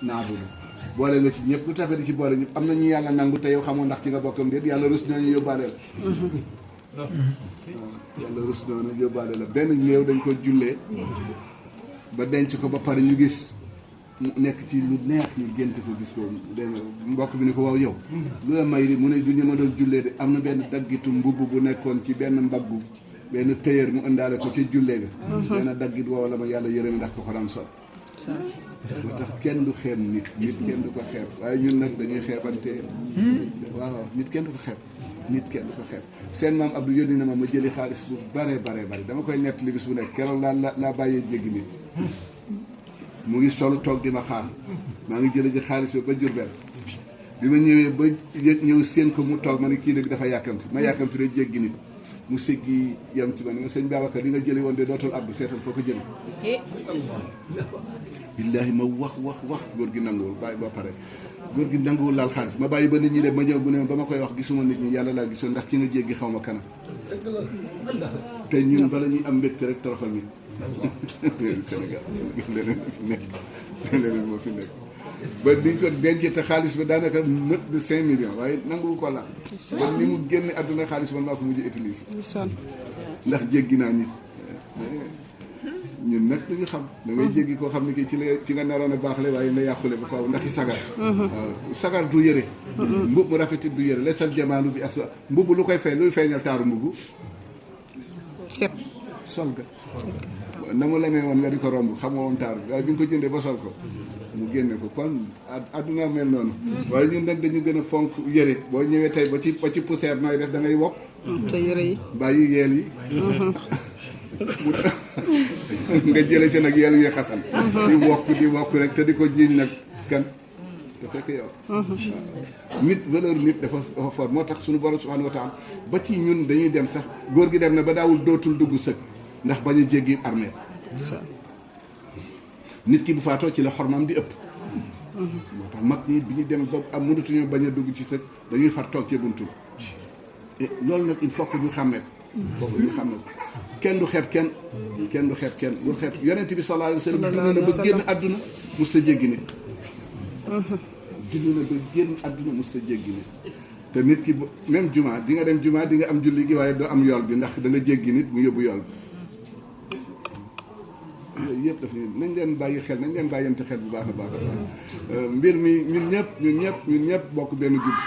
naabudu boole nga ci ñëpp lu tax di ci boole ñëpp am na ñu yàlla nangu te yow xamoo ndax ci nga bokkam déet yàlla rus nañu yóbbaale la yàlla rus nañu yóbbaale la benn néew dañ ko jullee ba denc ko ba pare ñu gis mu nekk ci lu neex ñu gént ko gis ko dégg nga mbokk bi ni ko waaw yow lu la may di mu ne du ñu ma doon jullee de am na benn daggitu mbubb bu nekkoon ci benn mbaggu benn tëyër mu indaale ko ci jullee ga benn daggit woow la ma yàlla yërëm ndax ko daan sol moo tax kenn du xeeb nit kenn du ko xeeb waaye ñun nag dañuy xeebante waaw nit kenn du ko xeeb nit kenn du ko xeeb seen maam Abdou yónni na ma jëli xaalis bu bare dama koy nettali bis bu nekk keroog laa bàyyee jéggi nit mu ngi solu toog di ma xaar maa ngi jële ji xaalis ba Jurbel bi ma ñëwee ba ñëw seen ko mu toog ma ne kii nag dafa yàkkamti ma yàkkamti rek jéggi nit mu siggi yam ci ma ne ma sëñ Babacar li nga jëli woon de dootul abdu seetal foo ko jëli billaahi ma wax góor gi nanguwul bàyyi ba pare góor gi nanguwul laal xaalis ma bàyyi ba nit ñi de ma ñëw bu ne ba ma koy wax gisuma nit ñi yàlla laa gisoon ndax ki nga jéggi xaw ma kanam te ñun bala ñuy am mbégte rek toroxal nit Sénégal leneen fi nekk leneen moo fi nekk ba diñ ko denc te xaalis ba daanaka nëpp de 5 millions waaye nanguwu ko la ba ni mu génne àdduna xaalis man maa ko mujj utiliser ndax jéggi naa nit ñun nag duñu xam da ngay jéggi koo xam ne kii ci nga naroon a baaxle waaye nga yàqule ba faaw ndax i sagar waaw sagar du yëre mbub mu rafetit du yëre lesal jamaalu bi as mbubb lu koy fay luy feeñal taaru mbubb set sol ga na mu lemee woon nga di ko romb xam nga woon taaru waaye bi nga ko jëndee ba sol ko mu génne ko kon adduna mel noonu waaye ñun nag dañu gën a fonk yëre boo ñëwee tey ba ci poussière nooy def da ngay wokk te yëre yi bàyyi yeel yi nga jële ci nag yeel yi xasan di wokk rek te di ko jiiñ nag kan te fekk yow nit valeur nit dafa fort moo tax suñu borom subhanahu wa taala ba ci ñun dañuy dem sax góor gi dem na ba daawul dootul dugg sëg ndax bañ a jéggi armée nit ki bu faatoo ci la xormaam di ëpp moo tax mag ñi bi ñu dem ba am mënatuñu bañ a dugg ci sëg dañuy far toog ci buntu loolu nag il faut que ñu xàmmee ko foofu ñu xàmmee ko kenn du xeeb kenn du xeeb yonent bi sallallahu alayhi wa sallam dund na ba génn àdduna mos ta jéggi nit dund na ba génn àdduna mos ta jéggi nit te nit ki même juma di nga dem juma di nga am julli gi waaye doo am yool bi ndax da nga jéggi nit mu yóbbu yool bi yooyu yëpp daf ne nañ leen bàyyi xel nañ leen bàyyante xel bu baax a baax mbir mi ñun ñëpp bokk benn guddi